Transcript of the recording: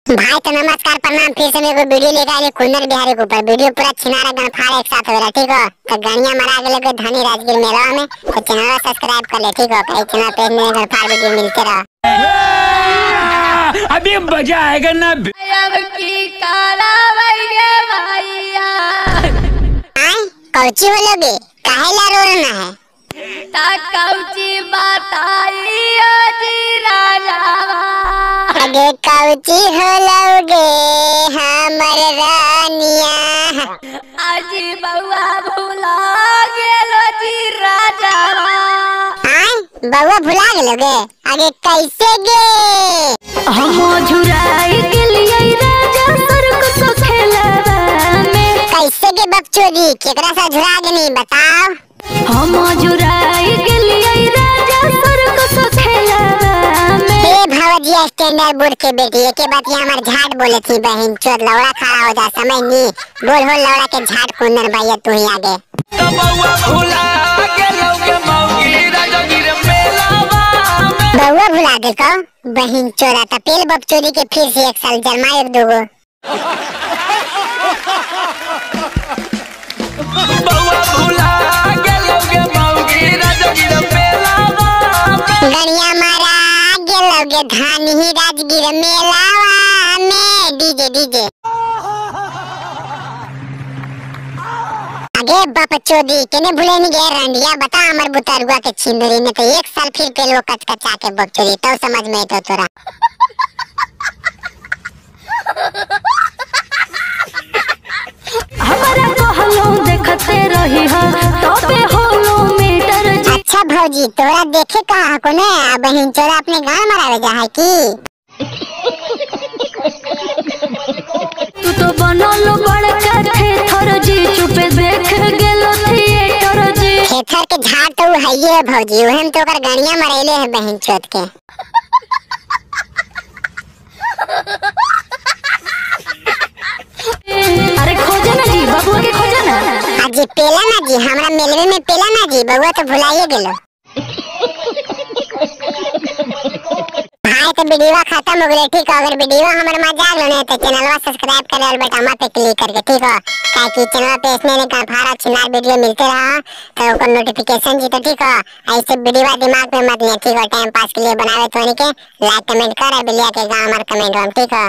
भाई तो नमस्कार प्रणाम, फिर से मेरे को वीडियो लेकर आए कुंदन बिहारी के ऊपर। वीडियो पूरा छिनारा गणफाड़ एक साथ हो रहा, ठीक हो। तो गणिया मरा गेले के धनी राजगीर मेला में, तो चैनल सब्सक्राइब कर ले, ठीक हो। कई चैनल पे नए गणफाड़ वीडियो मिलते रहो। अभी मजा आएगा ना। आए कौची हो लोगे, काहे ला रो रहा है? ता कौची बताइयो जी राजावा। अगे कौची हो लोगे हमर रानिया। आजी बउआ भुला गेलो जी राजावा। आए बउआ भुला गेलोगे, अगे कैसे गे? हम झुराई गेलियै राजा सर्कस खेलवा में। कैसे गे बकचोदी, केकरा सा झुरा गेनी बताओ? हम झुराई गेलियै राजा सर्कस खेलवा में। ए भवजिया स्टैंडर्ड बोर्ड के बेटी, एके बात ये हमार झाट बोले थी बहन चोद, लौड़ा खड़ा हो जा समय नी बोल हो लौड़ा के झाट कुंदन भैया तू ही आगे। तो बउआ भुला गेलौगे मौगी राजगीर मेलावा में। बउआ भुला देखो बहन चोरा, त पेल बकचोदी के फिर से एक साल जन्मा एक दूगो। बउआ भुला गेलौगे मौगी राजगीर मेलावा में। गणिया मारा गेलौगे धानी राजगीर मेलावा में। डीजे डीजे आगे बकचोदी केने भूले नहीं गए रंडिया, बता हमर बुतरुआ के छिंदरी ने तो एक साल फिर पेलवो कचकचा के बकचोदी, तो समझ में तो तोरा। हमरा कहलो देखते रही हो तबे होलो मीटर जी। अच्छा भौजी तोरा देखे कहा को ने, आ बहन चोरा अपने गांव मरावे जा है की? तू तो बनल बड़का थेथर जी, चुपे देख गेलो थिएटर जी। थेथर के झाड़ तो उ हइये है भौजी, उहे में तो ओकर गणिया मरैले है बहन चोद के। अरे खोजे ना जी बबुआ के खोजे ना। अजी पेला ना जी, हमरा मेलवे में पेला ना जी, बबुआ तो भुलाइए गेलो। भाई तो वीडियो खत्म हो गेलै, ठीक हो। अगर वीडियो हमर मजा आलो ने तो चैनलवा सब्सक्राइब करे और बटनवा पे क्लिक करके, ठीक हो। काहे कि चैनल पे इसने ने गणफाड़ छिनार वीडियो मिलते रहा तो ओकर नोटिफिकेशन जी तो, ठीक हो। ऐसे वीडियो दिमाग में मत लिया, ठीक हो। टाइम पास के लिए बनावे तो के लाइक कमेंट कर, बिलिया के गांव हमार कमेंट हम, ठीक हो।